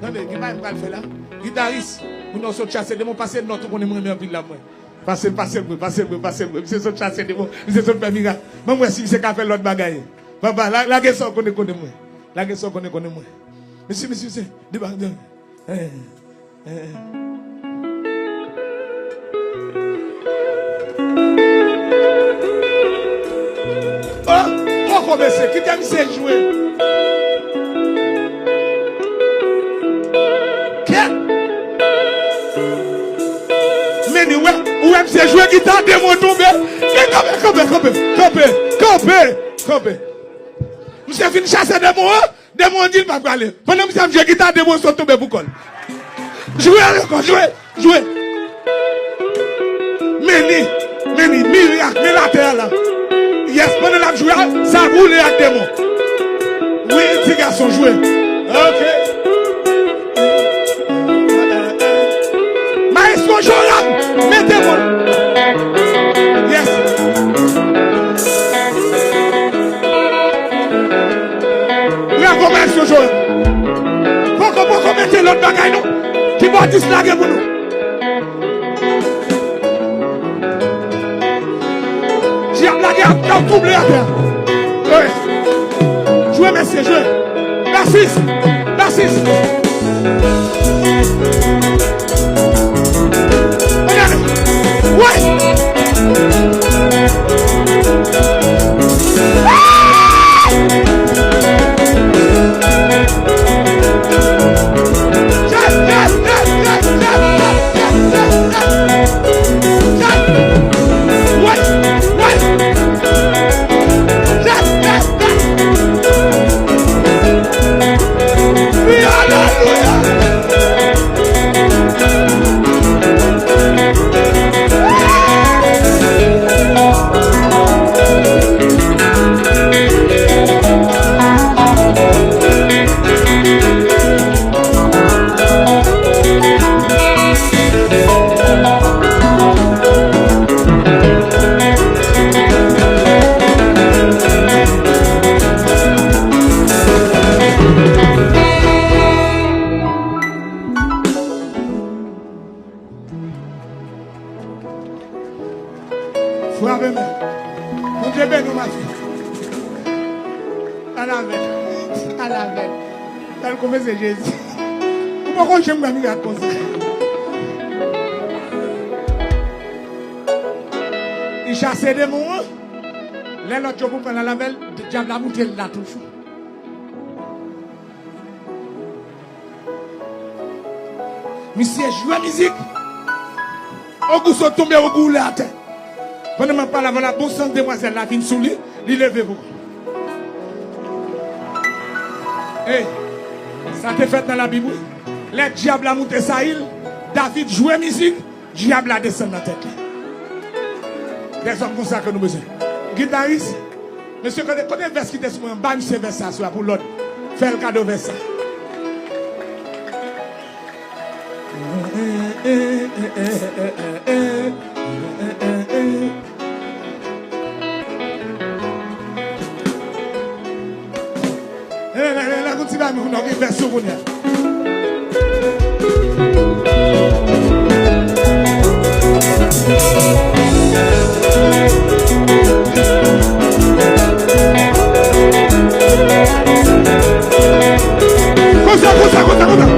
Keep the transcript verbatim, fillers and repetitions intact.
Tande, gen bagay m pral fè la. Gitaris, moun yo sot chase demon, pase nòt ou konnen m renmen anpil la, mwen. Pase l, pase l, mwen, pase l, mwen, pase l, mwen. Misye sot chase demon, misye sot fè mirak. Ban m wè si misye ka fè lòt bagay. Papa, la, lage sa w konnen, konnen mwen. Lage sa w konnen, konnen mwen. Mesye, mesye, mesye, debake, debake. Eh, eh, eh. Oh, poko mesye, kite misye jwe. Kèt. Men li wè, ou wè misye jwe gita, demon tonbe. Men kanpe, kanpe, kanpe, kanpe, kanpe, kanpe. Misye fin chase demon an. Demon an di l pa prale. Pandan misye ap jwe gita, demon sot tonbe pou kò l. Jwe ankò, jwe, jwe. Men li, men li, mirak, men latè a la. Yes, pandan l ap jwe a, sa boule ak demon. Wi, ti gason, jwe. Ok. Maestro Joram, mete bon. Yes. Bravo, Maestro Joram. Poko, poko mete lòt bagay non. Kibòdis la gen pou nou. Dyab la gen ap, ap twouble atè. Wi. Jwe, mesye, jwe. Basis, basis. Ann ale. Wi. Frape men. Bondye beni w, ma fille. Al avè l. Al avè l. Al konfese Jezi. Ou poko janm wè mirak konsa. Li chase demon an. Lè lòt yo pou pran l al avè l, dyab la moute l la toujou. Misye jwe mizik. Ogou sot tonbe, Ogou woule atè. Pandan m ap pale avè w la, bon sans demwazèl la vin sou li, li leve pou. Ey, sa te fèt nan Labib, wi. Lè dyab la moute Sayil, David jwe mizik, dyab la desann nan tèt li. Dèzòm konsa ke nou bezwen. Gitaris, mesye, kote, kote vès ki te sou mwen an? Bay misye vès sa aswè a pou lòd. Fè l kado vès sa. Lè, lè, lè, lè, gon ti bagay, moun nan gen vès yo kounye a. Konsa, konsa, konsa, konsa.